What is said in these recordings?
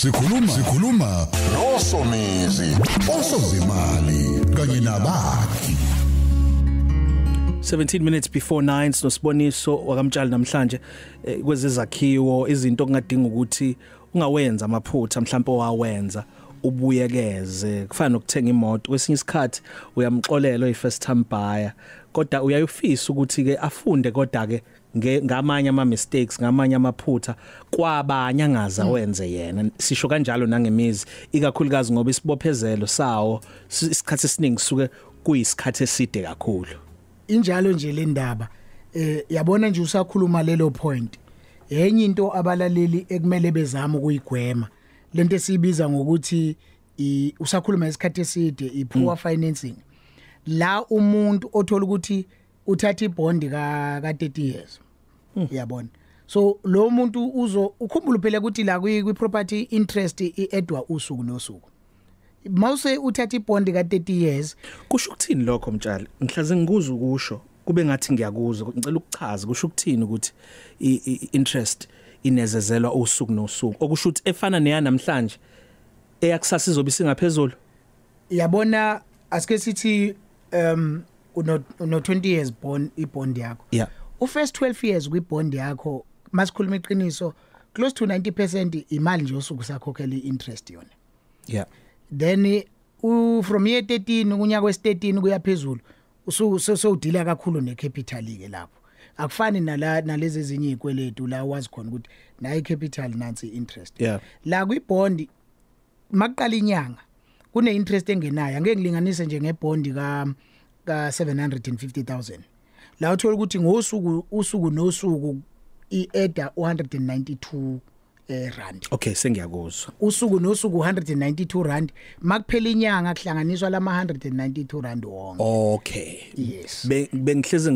Sikhuluma noSomizi, osozimali kanye nabakhi. 17 minutes before 9 sinosiboniso wakaMtshali namhlanje kwezezakhiwo, izinto okungadinga ukuthi ungawenza amaphutha mhlawumbe owawenza ubuyekeze. Kufana nokuthenga imoto, kwesinye isikhathi uyamxolela oyi first time buyer, kodwa uyayufisa ukuthi ke afunde kodwa ke ngamanye ama mistakes, ngamanye amaphutha kwabanye angaza wenze yena. Sisho kanjalo nangemizi, ikakhulukazi ngoba isibophezelo sawo isikhathi esiningi suke kuyisikhathi eside kakhulu. Injalo nje le ndaba. Yabona nje usakhuluma lelo point, enye into abalaleli ekumele bezame ukuyigwema lento esibiza ngokuthi usakhuluma isikhathi eside, i-poor financing. La umuntu othola ukuthi uthatha ibond ka 30 years, uyabona, so lo muntu uzo ukhumbula phela ukuthi la kwi property interest i-addwa usuku nosuku. Mawuse uthatha ibond ka 30 years. Kusho ukuthini lokho Mtshali? Ngihlaze ngikuza ukusho kube ngathi ngiyakuzwa, ngicela ukuchaza kusho ukuthini ukuthi i-interest inezezelwa usuku nosuku, okusho ukuthi efana neya namhlanje eyakusasa izobe singaphezulu. Yabona, asike sithi uno 20 years bond, ibond yakho, u first 12 years kwibond yakho, masikhuluma iqiniso, close to 90% imali nje osuku sakhokhela i-interest yona. Then from year 13, kunyaka wes13 kuya phezulu, usu sewudila kakhulu necapital ke lapho. Akufani nala nalezi ezinye izikweletu la wazi khona ukuthi nayi capital nansi interest. La kwibond makuqala inyanga kune interest engenayo. Angeke ngilinganise nje ngebond ka 750,000, la uthola ukuthi ngosuku usuku nosuku i-adda 192 rand. Okay, sengiyakuzwa. Usuku nosuku 192 rand, makuphela inyanga kuhlanganiswa lama 192 rand wonke. Okay. Yes. Bengihleze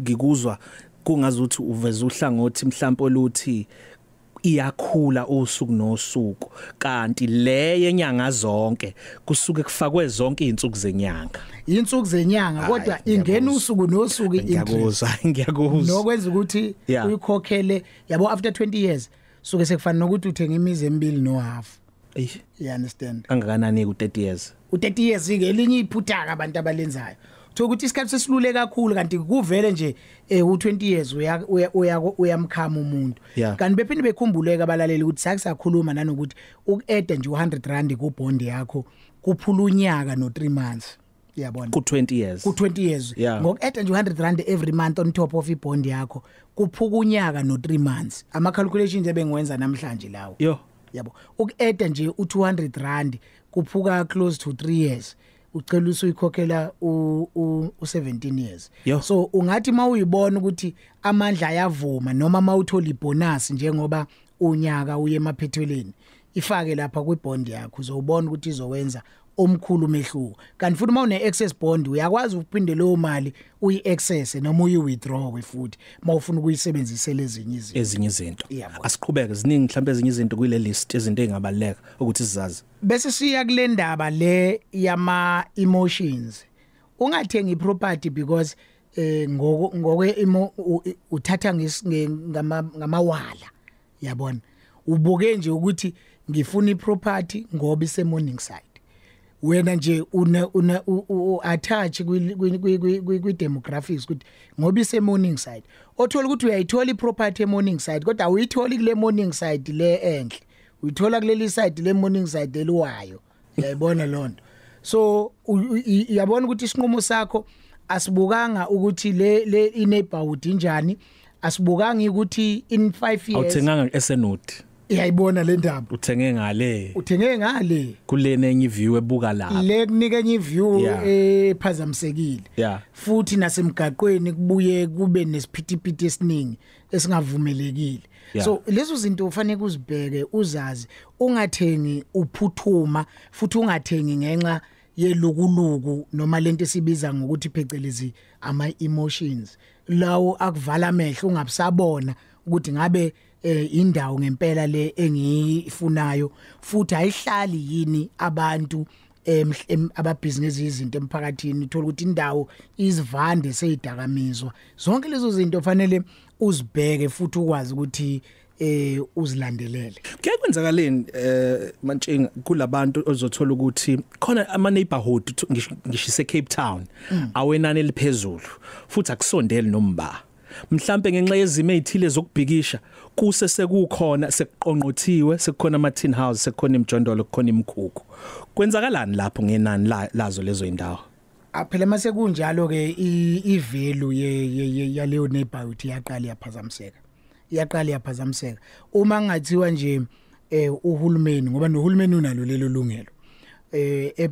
ngikuzwa kungazuthi uveza uhlangothi mhlawumbe oluthi iyakhula usuku nosuku, kanti le yenyanga zonke kusuke kufakwe zonke izinsuku zenyanga. Insuku zenyanga, kodwa ingena usuku nosuku i-interest. Ngiyakuzwa. Nokwenza ukuthi uyikhokhele, yabo, after 20 years suke sekufana nokuthi uthenga imizi emibili no half. You understand? Kangakanani ku 30 years? U 30 years ke elinye iphutha abantu abalenzayo. Uthola ukuthi isikhathi sesilule kakhulu, kanti kuvele nje u20 years uya uyamkhama umuntu. Kanti bephinde bekhumbuleke abalaleli ukuthi sake sakhuluma nanokuthi uku-add nje u100 rand ku bond yakho kuphula unyaka no 3 months. Uyabona? Ku 20 years. Ku 20 years. Ngoku-add nje 100 rand every month on top of ibond yakho kuphuka unyaka no 3 months. Ama calculations ebengiwenza namhlanje lawo. Yabo, uku-add nje u200 rand kuphuka close to 3 years. Ucela usuyikhokhela u17 years. So ungathi mawuyibona ukuthi amandla ayavuma, noma mawuthola ibonus njengoba unyaka uye emaphethelweni, ifake lapha kwibond yakho, uzobona ukuthi izowenza omkhulu umehluko. Kanti futhi mawune excess bond uyakwazi ukuphinde leyo mali uyi-access noma uyi-withdraw futhi mawufuna ukuyisebenzisela ezinye izinto. Asiqhubeke, ziningi mhlawumbe ezinye izinto kule list, izinto ezingabaleka ukuthi sizazi. Bese siya kule ndaba le yama emotions. Ungathengi iproperty because ngokwe uthatha ngamawala, yabona, ubuke nje ukuthi ngifuna iproperty ngoba ise Morningside. Wena nje una attach kwi demographics ukuthi ngoba ise Morningside. Othola ukuthi uyayithola iproperty e Morningside, kodwa awuyitholi kule Morningside le enhle, uyithola kuleli side le Morningside eliwayo. Uyayibona lonto? So uyabona ukuthi isinqumo sakho asibukanga ukuthi le neighborhood injani, asibukanga ukuthi in 5 years awuthenganga esenoti. Uyayibona le ndaba? Uthenge ngale, uthenge ngale kulena enye view ebuka lapha, le kunika enye view ephazamisekile. Futhi nasemgaqweni kubuye kube nesiphithiphithi esiningi esingavumelekile. So lezo zinto ufanele uzibheke, uzazi, ungathengi uphuthuma, futhi ungathengi ngenxa yelukuluku noma lento esibiza ngokuthi phecelezi ama emotions lawo akuvala amehlo, ungabusabona ukuthi ngabe indawo ngempela le engiyifunayo, futhi ayihlali yini abantu ababhizinisi izinto emphakathini. Uthola ukuthi indawo izivande seyidakamizwa. Zonke lezo zinto fanele uzibheke futhi ukwazi ukuthi Uzilandelele. Kuye kwenzakaleni Mantshinga kulabantu ozothola ukuthi khona ama neighborhood, ngishise Cape Town, awenani eliphezulu futhi akusondeli nomba, mhlambe ngenxa yezimo ezithile zokubhikisha kuse sekukhona sekuqonqothiwe, sekukhona ama tin house, sekukhona imjondolo, kukhona imkhukhu. Kwenzakalani lapho ngenani lazo lezo indawo? Phela mase kunjalo ke, i-value yaleyo neighborhood iyaqala iyaphazamiseka, iyaqala iyaphazamiseka. Uma ngathiwa nje uhulumeni, ngoba nohulumeni unalo lelo lungelo,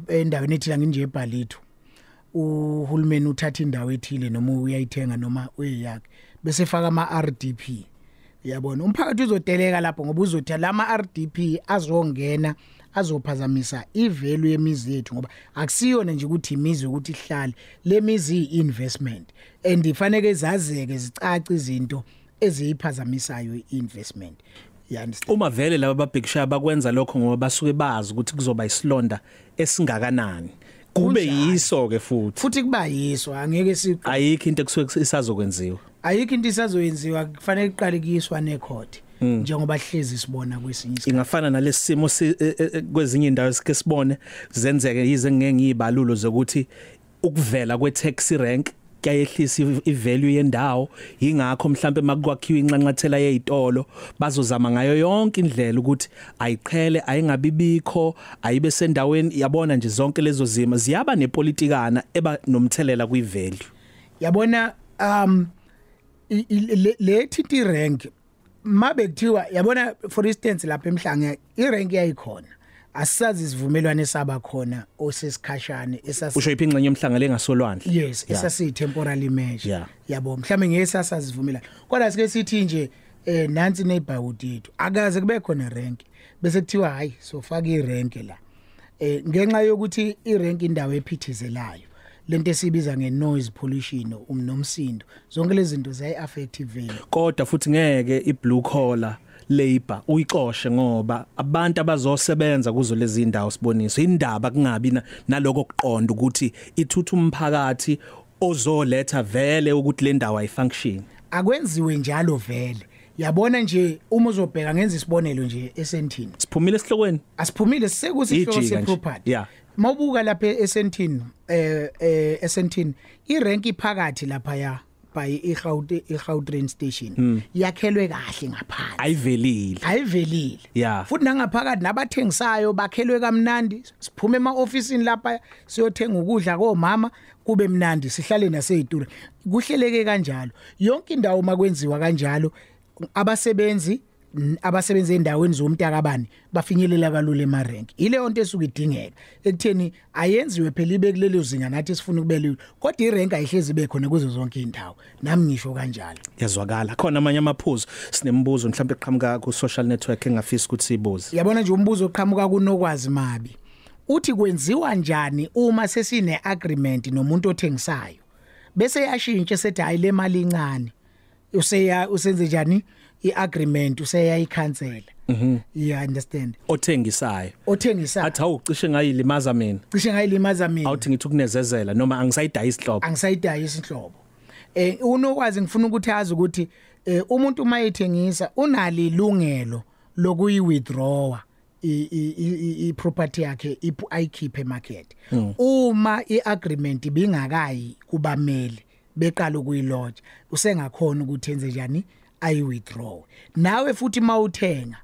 endaweni ethile nginje eBhalitho, uhulumeni uthatha indawo ethile, noma uyayithenga noma uyiyakhe, bese faka ama RDP, uyabona umphakathi uzoteleka lapho, ngoba uzothi lama RDP azongena azophazamisa i-value yemizi yethu, ngoba akusiyona nje ukuthi imizi ukuthi ihlale le mizi, investment, and ifanele zazeke zicace izinto eziyiphazamisayo i-investment, you understand? Uma vele laba babhikishayo bakwenza lokho ngoba basuke bazi ukuthi kuzoba isilonda esingakanani, kube yiso ke futhi. Futhi kuba yiso, angeke si Ayikho into ekusuke isazokwenziwa. Ayikho into isazoyenziwa, kufanele kuqale kuyiswa necourt, njengoba hlezi sibona kwesinye isikhathi. Ingafana nalesimo kwezinye indawo esike sibone zenzeke, yize ngeke ngiyibalulo, zokuthi ukuvela kwe taxi rank kuyayehlisa i-value yendawo. Ingakho mhlambe makwakhiwa inxanxathela yezitolo, bazozama ngayo yonke indlela ukuthi ayiqhele, ayingabibikho, ayibe sendaweni, yabona nje, zonke lezo zimo ziyaba nepolitikana eba nomthelela kwi-value. Yabona, le thinti rank, mabe kuthiwa, yabona, for instance lapha eMhlanga irank yayikhona, asisazi isivumelwano esaba khona osesikhashane esasi Usho iphi ingxenye yomhlanga lengasolwandle? Yes, esasi temporary measure, yabo, mhlambe ngeke sasazivumelana, kodwa sike sithi nje nansi neighborhood yethu, akaze kube khona rank, bese kuthiwa hayi, sofaka irank la, ngenxa yokuthi irank indawo ephithizelayo, lento esibiza nge-noise pollution, umnomsindo, zonke lezi zinto ziyayi affect value. Kodwa futhi ngeke i-blue collar labor uyixoshe, ngoba abantu abazosebenza kuzo lezi indawo, siboniso indaba kungabi naloko kuqonda ukuthi ithutha umphakathi ozoletha vele ukuthi le ndawo ayifunction. Akwenziwe njalo vele. Yabona nje, uma uzobheka, ngenza isibonelo nje eSandton. Siphumile esihlokweni. Asiphumile, sekusihloko Ijika nje. Se-property. Mawubuka lapha eSandton, eSandton irank iphakathi lapha ya by iGautrain station, yakhelwe kahle ngaphansi. Ayivelile. Ayivelile. Futhi nangaphakathi nabathengisayo bakhelwe kamnandi, siphume ema officeini lapha siyothenga ukudla komama, kube mnandi, sihlale nasezitolo, kuhleleke kanjalo yonke indawo. Makwenziwa kanjalo, abasebenzi abasebenza endaweni zomntakabani bafinyelela kalula emarenk. Ileyo nto esuke idingeka ekutheni ayenziwe phela ibe kulelo zinga nathi sifuna ukubelula, kodwa irank ayihlezi ibe khona kuzo zonke indawo, nami ngisho kanjalo. Yazwakala. Khona amanye amaphuzu, sinembuzo mhlawumbe eqhamuka ku social network engafisa ukuthi sibuze. Yabona nje, umbuzo oqhamuka kunokwazi mabi uthi kwenziwa njani uma sesine agreement nomuntu othengisayo, bese yashintsha sethi hayi, le mali incane, useya usenze njani iagreement, useyayikhansela, you understand? Othengisayo. Othengisayo. Athi hawu, cishe ngayilimaza mina. Cishe ngayilimaza mina. Awuthi ngithi ukunezezela noma angisayidayisi inhlobo. Angisayidayisi inhlobo. Unokwazi, ngifuna ukuthi azi ukuthi umuntu uma ethengisa unalo ilungelo lokuyi withdraw i property yakhe, ayikhiphe market, uma iagreement ibingakayi kubameli beqala ukuyiloja, usengakhona ukuthi enze njani, ayi withdraw. Nawe futhi mawuthenga,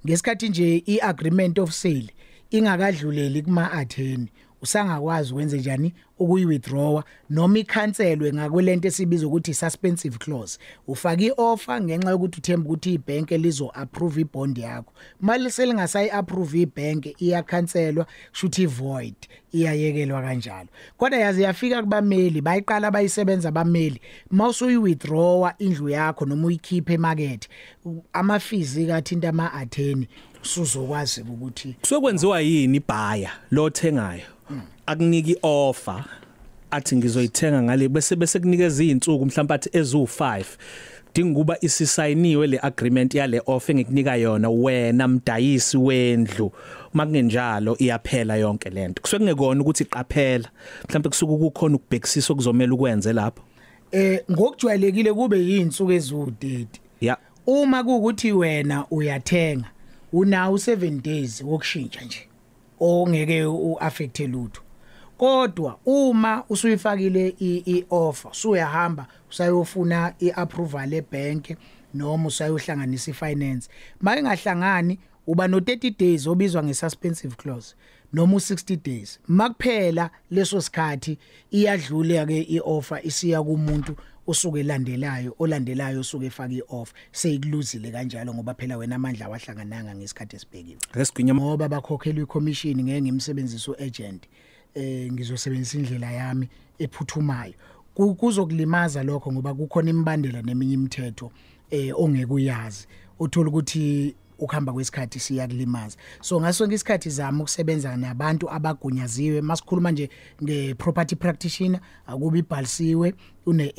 ngesikhathi nje iagreement of sale ingakadluleli kuma attorney, usangakwazi ukwenze njani, ukuyi withdraw noma ikhanselwe ngakwelento esibiza ukuthi suspensive clause. Ufaka ioffer ngenxa yokuthi uthemba ukuthi ibank lizo approve ibond yakho, mali selingasayi approve ibank, iyakhanselwa, kushuthi void, iyayekelwa kanjalo. Kodwa yazi yafika kubameli, bayiqala bayisebenza abameli, mawusuyi withdraw indlu yakho noma uyikhiphe emarket, ama fees kathinta ama attorney, usuzokwazi ukuthi Kusuke kwenziwa yini ibhaya lo thengayo akuniki offer, athi ngizoyithenga ngale, bese kunikeza izinsuku mhlawumbe athi ezu5, dinga kuba isisayiniwe le agreement yale offer engikunika yona wena mdayisi wendlu, makungenjalo iyaphela yonke lento? Kusuke kungekona ukuthi qaphela, mhlawumbe kusuke kukhona ukubhekisisa okuzomela ukwenze lapho. Ngokujwayelekile kube yinsuku ezu30. Uma kuukuthi wena uyathenga, unawo 7 days wokushintsha nje ongeke uaffect lutho. Kodwa uma usuyifakile ioffer, usuyahamba usayofuna iapproval ebank noma usayohlanganisa ifinance, mayingahlangani uba no 30 days obizwa ngesuspensive clause noma u60 days. Makuphela leso sikhathi iyadlula ke ioffer isiya kumuntu osuke elandelayo, olandelayo osuke efaka ioffer, seyikuluzile kanjalo ngoba phela wena amandla awahlangananga ngesikhathi esibhekiwe. Ake sigwinye ngoba bakhokhelwa icommission, ngeke ngimsebenzise uagent, ngizosebenzisa indlela yami ephuthumayo. Kuzokulimaza lokho ngoba kukhona imibandela neminye imithetho ongeke uyazi, uthola ukuthi ukuhamba kwesikhathi siyakulimaza. So ngaso sonke isikhathi zama ukusebenza nabantu abagunyaziwe. Masikhuluma nje ngeproperty practitioner, akubi ibhalisiwe, une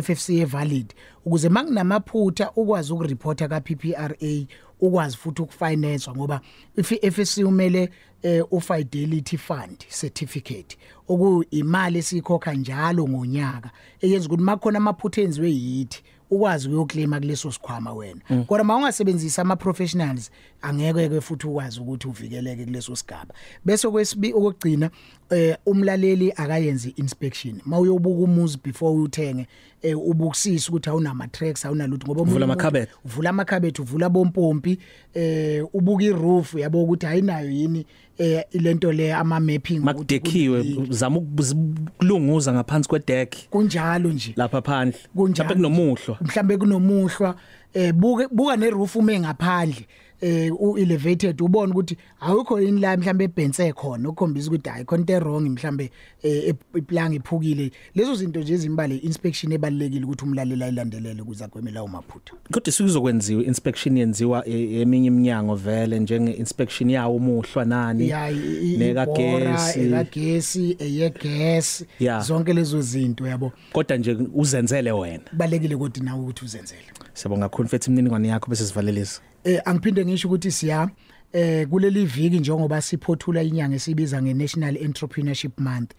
FFC valid, ukuze makunamaphutha ukwazi ukureporta ka PPRA, ukwazi futhi ukufinance, ngoba if FSC umele uFidelity Fund certificate, okuyimali esikhokha njalo ngonyaka, eyenza ukuthi makukhona amaphutha enziwe yithi ukwazi ukuyoclaima kuleso sikhwama wena. Kodwa mawungasebenzisa ama professionals angeke ke futhi ukwazi ukuthi uvikeleke kuleso sigaba. Bese kwesibi okugcina, umlaleli akayenzi inspection mawuyobuka umuzi before uthenge, ubukusisa ukuthi awunama tracks, awunalutho, ngoba Uvula amakhabethe. Uvula amakhabethe, uvula bompompi, ubuka iroof yabo ukuthi ayinayo yini lento le ama mapping. Makudekhiwe, zama ukulunguza ngaphansi kwedeck. Kunjalo nje. Lapha phandle. Kunjalo. Mhlawumbe kunomuhlwa. Mhlambe kunomuhlwa, buke buka neroof ume ngaphandle, u elevated, ubone ukuthi awukho yini la mhlambe ebhense khona ukukhombisa ukuthi hayi, khona into wrong, mhlambe iplank iphukile. Lezo zinto nje ezimbale, inspection ebalekile ukuthi umlaleli ayilandelele ukuze agweme lawo maphutha. Kodwa sikuzokwenziwa inspection, yenziwa eminye iminyango vele, njenge inspection yawo umuhlwa nani. Ya, nekagesi. Ekagesi, eyegas, zonke lezo zinto, yabo. Kodwa nje uzenzele wena. Kubalekile kodwa nawe ukuthi uzenzele. Siyabonga kakhulu mfethu, imininingwane yakho bese sivalelisa. Angiphinde ngisho ukuthi siya kuleli viki, njengoba siphothula inyanga esibiza ngeNational Entrepreneurship Month,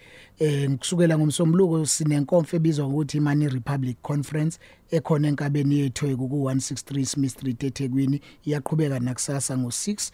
kusukela ngomsombuluko sinenkonfa ebizwa ngokuthi Money Republic Conference ekhona enkabeni yethu ku 163 Smith Street eThekwini. Iyaqhubeka nakusasa ngo6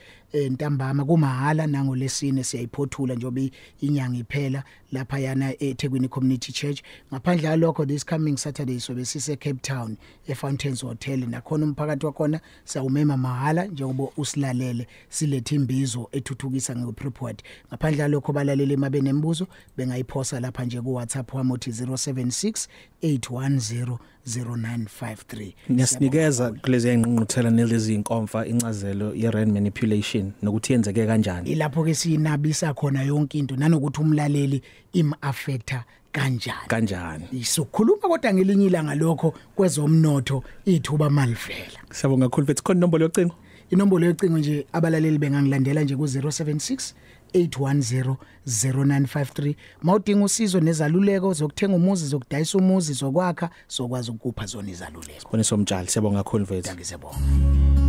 ntambama, kumahala. Nangolesine siyayiphothula njengoba inyanga iphela lapha yana eThekwini Community Church. Ngaphandle kwalokho, this coming Saturday sobe sise Cape Town eFountains Hotel, nakhona umphakathi wakhona siyawumema mahala njengoba usilalele, silethe imbizo ethuthukisa ngepreport. Ngaphandle kwalokho, balaleli mabe nembuzo bengayiphosa lapha nje ku WhatsApp wami othi 076 810 0953. Ngiyasinikeza kulezi ingqungquthela nelezi inkomfa incazelo ye rand manipulation nokuthi yenzeke kanjani. Ilapho ke sinabisa khona yonke into nanokuthi umlaleli im affecta kanjani. Kanjani. Sokhuluma kodwa ngelinye ilanga lokho kwezomnotho, ithuba malivela. Siyabonga kakhulu mfethu. Khona inombolo yocingo? Inombolo yocingo nje, abalaleli bengangilandela nje ku 076 810 0953 mawudinga usizo nezaluleko zokuthenga umuzi, zokudayisa umuzi, zokwakha, sokwazi ukupha zona izaluleko. Siboniso Mtshali, siyabonga kakhulu mfethu. Ngiyabonga.